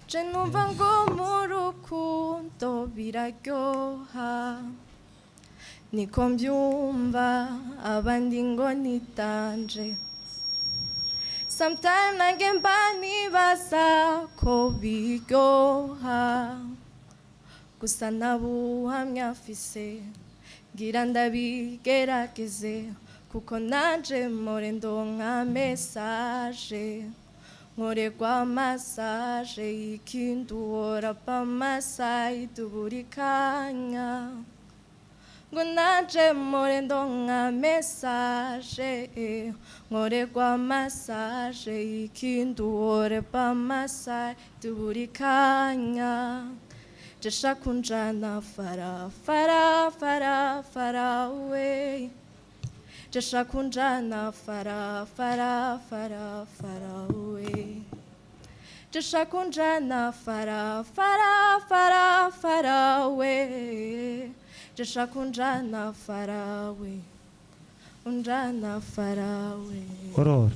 Je numva ngo mu rukundo biraryoha, niko mbyumva, abandi ngo ni danger. Sometime nange mba nibaza ko biryoha, gusa nta buhamya mfise. Ngira ndabigerageze, kuko nanje mpore ndonka message, nkorerwa massage, ikindi uhora pa maside buri kanya, ngo nanje mpore ndonka message, nkorerwa massage, ikindi uhore pa maside buri kanya. Jesha kunjana far, far, far, far away. Jesha kunjana far, far, far, far away. Jesha kunjana far, far, far, far away. Jesha kunjana far away, unjana far away. Aurore.